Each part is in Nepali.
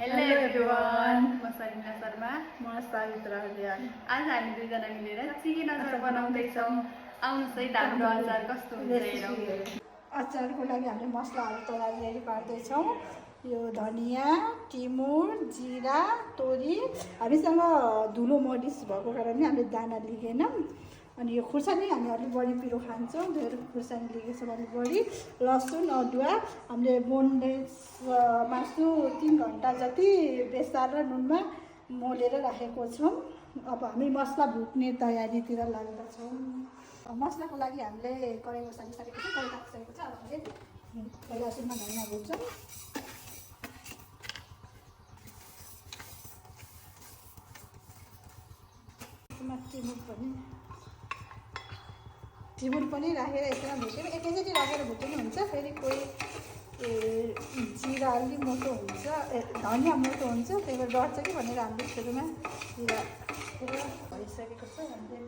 हेलो एभ्रिवान, म सरिना शर्मा। म सावित्रा रियाल। आज हामी दुईजना मिलेर चिकन अचार बनाउँदैछौँ। आउनुहोस् है, हाम्रो अचार कस्तो हुन्छ हेरौँ। अचारको लागि हामीले मसलाहरू तयारी रेडी पार्दैछौँ। यो धनियाँ, टिमुर, जिरा, तोरी। हामीसँग धुलो मरिच भएको कारणले हामीले दाना लिएनौँ। अनि यो खुर्सानी हामी अलिक बढी पिरो खान्छौँ, धेरै खुर्सानी लिएछौँ अलिक बढी। लसुन, अदुवा हामीले बोनलेस मासु 3 घन्टा जति बेसार र नुनमा मोलेर राखेको छौँ। अब हामी मसला भुट्ने तयारीतिर लाग्दछौँ। मसलाको लागि हामीले कराही बसालिसकेको छ, कराही तापिसकेको छ। अब हामीले पहिला सुरुमा धनियाँ भुट्छौँ। टिमुर पनि राखेर यसमा भुट्यो। एकैचोटि राखेर भुट्नु हुन्छ। फेरि कोही जिरा अलिक मोटो हुन्छ, धनियाँ मोटो हुन्छ, त्यही भएर डढ्छ कि भनेर हामीले सुरुमा जिरा भइसकेको छ। हामीले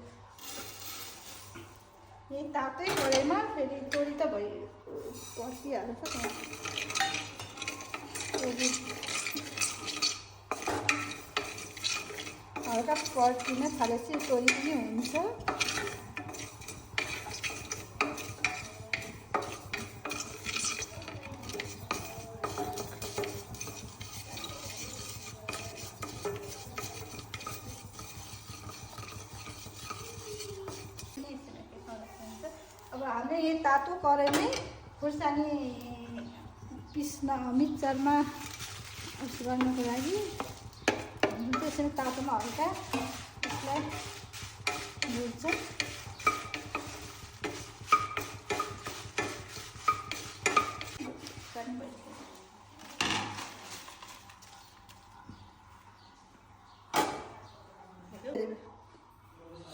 यही तातै कराहीमा फेरि तोरी त पर्सिहाल्छ। तोरी हल्का पर्किन थालेपछि तोरी पनि हुन्छ। अब हामीले यही तातो कराईमै खुर्सानी पिस्न मिक्सरमा उस गर्नको लागि जुन चाहिँ यसरी तातोमा हल्का यसलाई भुट्छ।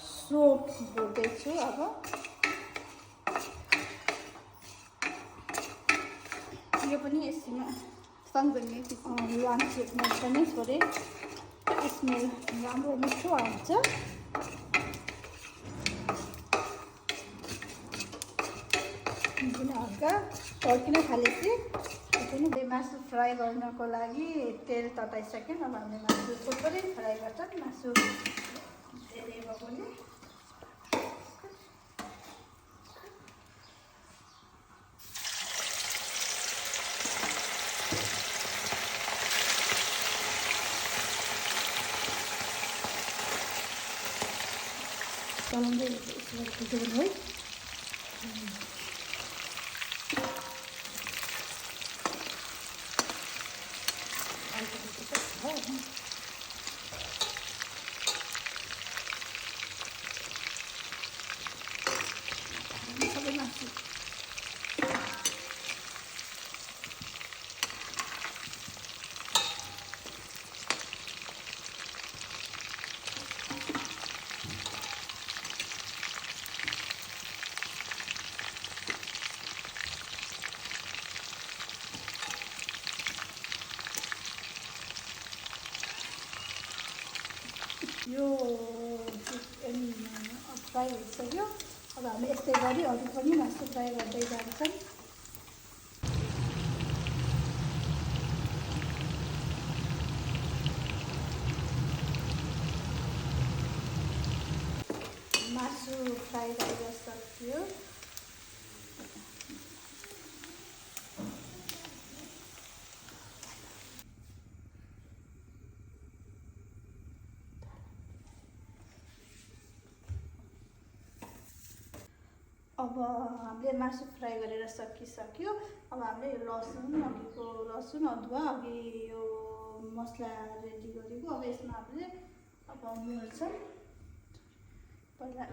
सोप भुट्दैछु। अब यो पनि यसमा सँगसँगै लान्छेमा पनि थोरै स्मेल राम्रो मिठो आउँछ। जुन हल्का तड्किन थालेपछि पनि मासु फ्राई गर्नको लागि तेल तताइसक्यौँ। अब हामीले मासु थोरै फ्राई गर्छौँ। मासु धेरै भएकोले चलाउँदै खिच्नु है। सबै मासु यो फ्राई भइसक्यो। अब हामी यस्तै गरी अरू पनि मासु फ्राई गर्दै जान्छौँ। मासु फ्राई गरेर सक्यो। अब हामीले मासु फ्राई गरेर सकिसक्यो। अब हामीले लसुन अघिको लसुन अदुवा अघि यो मसला रेडी गरेको अब यसमा हामीले अब मोल्छौँ। पहिला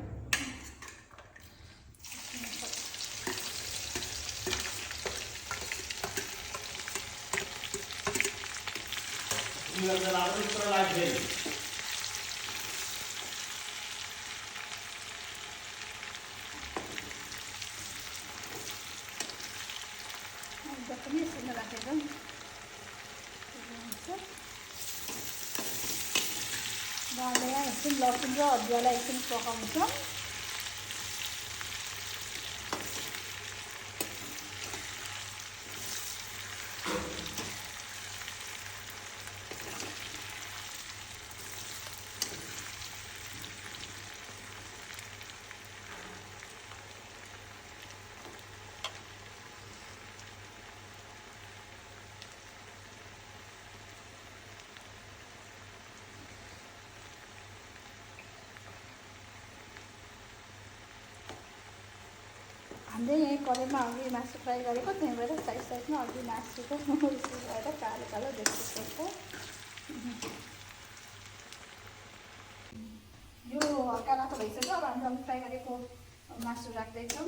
पनि यसरी राखेर दाललाई एकछिन लसुन र अदुवालाई एकछिन पकाउँछौँ। हामीले यहीँ कराईमा अघि मासु फ्राई गरेको, त्यही भएर साइड साइडमा अघि मासुको उयो भएर कालो कालो देख्छ। यो हल्का रातो भइसक्यो। अब हामीले अघि फ्राई गरेको मासु राख्दैछौँ।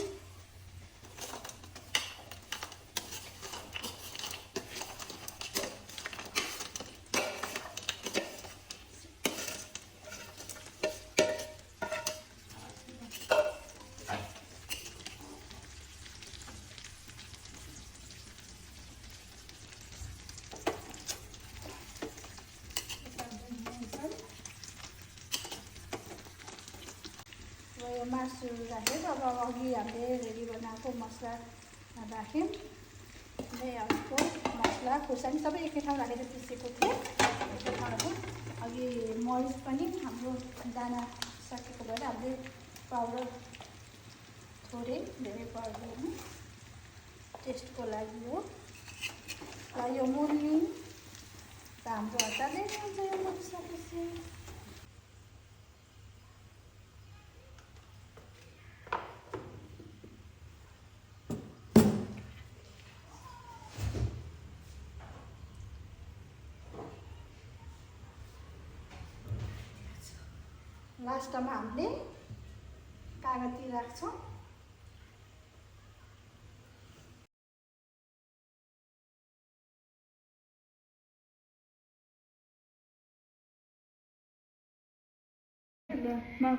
यो मासु राख्यो। अब अघि हामीले रेडी बनाएको मसला राख्यौँ। अर्को मसला खुर्सानी सबै एकै ठाउँ राखेर पिसेको थियो। एकै ठाउँको अघि मरिच पनि हाम्रो दाना सकेको भएर हामीले पाउडर थोरै, धेरै पर्दैन, टेस्टको लागि हो। र यो मुर्नी त हाम्रो हतारले हुन्छ यो मसलापछि। लास्टमा हामीले कागती राख्छौँ।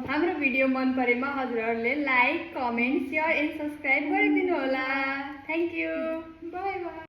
हाम्रो भिडियो मन परेमा हजुरहरूले like, comment, share and subscribe गरिदिनु होला। Thank you. By by.